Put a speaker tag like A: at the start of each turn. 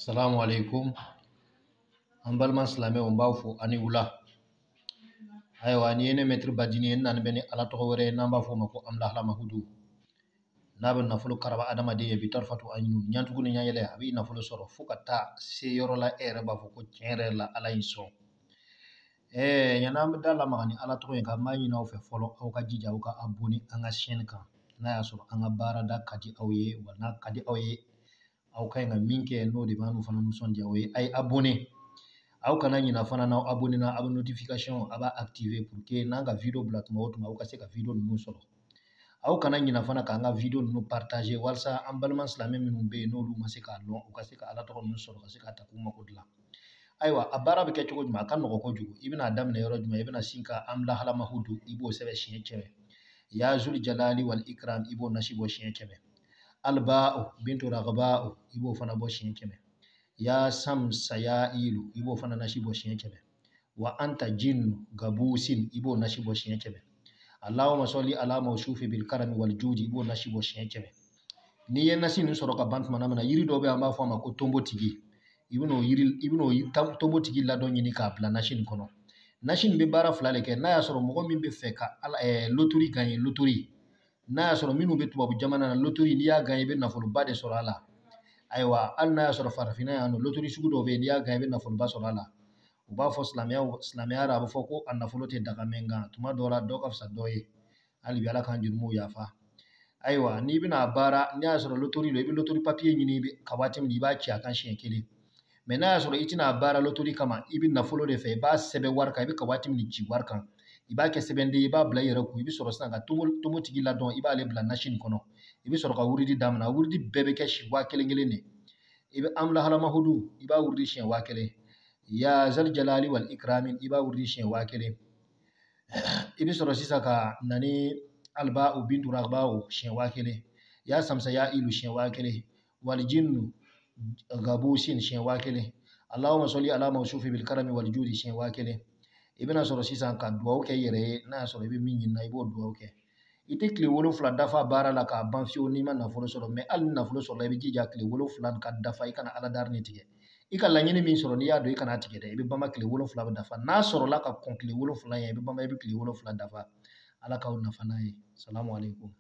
A: Assalamu alaikum. An balima silamɛw, n b'aw fo ani wula. Ayiwa, ni ye ne Maître Badini ye, n nani bɛ ni Ala tɔgɔ wɛrɛ ye n'an b'a fɔ o ma ko Amulahalamahudu. N'a bɛ nafolo karaba adamaden ye bi tarfatu ayinu, ɲantugu ni ɲayɛlɛ, a bɛ nafolo sɔrɔ fo ka taa se yɔrɔ la e yɛrɛ b'a fɔ ko tiɲɛ yɛrɛ la Ala y'i sɔn. Yanni an bɛ da lamaga ni Ala tɔgɔ ye kan, n b'a ɲini aw fɛ fɔlɔ, aw ka jija aw ka abonné an ka chaîne kan, n'a y'a sɔrɔ an ka baarada ka di aw ye, wa n'a ka di aw ye, aw ka ɲi ka min kɛ n'o de b'an fana nisɔndiya, o ye a ye abonné. Aw kana ɲina fana, n'aw abonné na, aw bɛ notification a b'a activer pour que n'an ka vidéo bila tuma o tuma, aw ka se ka vidéo ninnu sɔrɔ. Aw kana ɲina fana k'an ka vidéo ninnu partager walasa an balima silamɛ minnu bɛ yen n'olu ma se k'a lɔn, u ka se ka Ala tɔgɔ ninnu sɔrɔ ka se k'a ta k'u mako dilan. Ayiwa, a baara bɛ kɛ cogo jumɛn? A ka nɔgɔn kojugu. I bɛna daminɛ yɔrɔ jumɛn? I bɛna sin ka Amulahalamahudu, i b'o sɛbɛn siɲɛ 100. Ya Zul Jalali wal Ikram, i b'o nasi bɔ siɲɛ 100. Alba'u bintu Ragba'u, i b'o fana bɔ siɲɛ 100. Ya Samsa ya Ilu, i b'o fana nasi bɔ siɲɛ 100. Wa anta jinnu gabusin, i b'o nasi bɔ siɲɛ 100. Allahumma salli ala mawsufi bil karami wal judi, i b'o nasi bɔ siɲɛ 100. N'i ye nasi ninnu sɔrɔ ka ban tuma min na, yiri dɔ bɛ yen an b'a fɔ a ma ko tonbotigi. I bɛn'o yiri, i bɛn'o tonbotigi ladɔn ɲini k'a bila nasi nin kɔnɔ. Nasi nin bɛ baara fila de kɛ. N'a y'a sɔrɔ mɔgɔ min bɛ fɛ ka ala lotori gagner, lotori, n'a y'a sɔrɔ minnu bɛ tubabu jamana na, lotori n'i y'a gagner i bɛ nafoloba de sɔrɔ a la. Ayiwa, hali n'a y'a sɔrɔ farafinna yan nɔ, lotori sugu dɔw bɛ yen, n'i y'a gagner i bɛ nafoloba sɔrɔ a la. U b'a fɔ silamɛya la, a bɛ fɔ ko a nafolo tɛ daga mɛ, nka tuma dɔw la dɔ ka fisa dɔ ye. Hali bi Ala k'an jurumuw yafa. Ayiwa, n'i bɛna a baara, n'i y'a sɔrɔ lotori don, i bɛ lotori papiye ɲini ka waati min i b'a ci a kan siɲɛ kelen. Mɛ n'a y'a sɔrɔ i tɛna a baara lotori kama, i bɛ nafolo de fɛ, i b'a sɛbɛn wari kan, i bɛ ka waati min ci wari kan, i b'a kɛ sɛbɛnden, i b'a bila i yɛrɛ kun. I bɛ sɔrɔ sisan ka tonbotigi ladɔn, i b'ale bila nasi nin kɔnɔ. I bɛ sɔrɔ ka wurudi daminɛ. Wurudi bɛɛ bɛ kɛ si 1000 kelen de. I bɛ Amulahalamahudu, i b'a wurudi siɲɛ 1000. Ya Zal Jalali wal Ikramin, i b'a wurudi siɲɛ 1000. I bɛ sɔrɔ sisan ka na ni Alba'u bintu Ragba'u siɲɛ 1000. Ya Samsa ya Ilu siɲɛ 1000. Wal jinnu gabusin siɲɛ 1000. Allahumma salli ala mawsufi bil karami wal judi siɲɛ 1000. I bɛna sɔrɔ sisan ka duwawu kɛ i yɛrɛ ye. N'a y'a sɔrɔ i bɛ min ɲini na, i b'o duwawu kɛ. I tɛ tile 7 dafa baara la k'a ban fiyewu n'i ma nafolo sɔrɔ. Mɛ hali ni nafolo sɔrɔla, i bɛ jija tile 7 ka dafa, i kana Ala dari nin tigɛ. I ka laɲini min sɔrɔ, n'i y'a dɔn, i kana tigɛ dɛ. I bɛ banba tile 7 bɛ dafa. N'a sɔrɔla ka kɔn tile 7 ɲɛ, i bɛ banba, i bɛ tile 7 dafa. Ala k'aw nafa n'a ye. Salamu aleykum.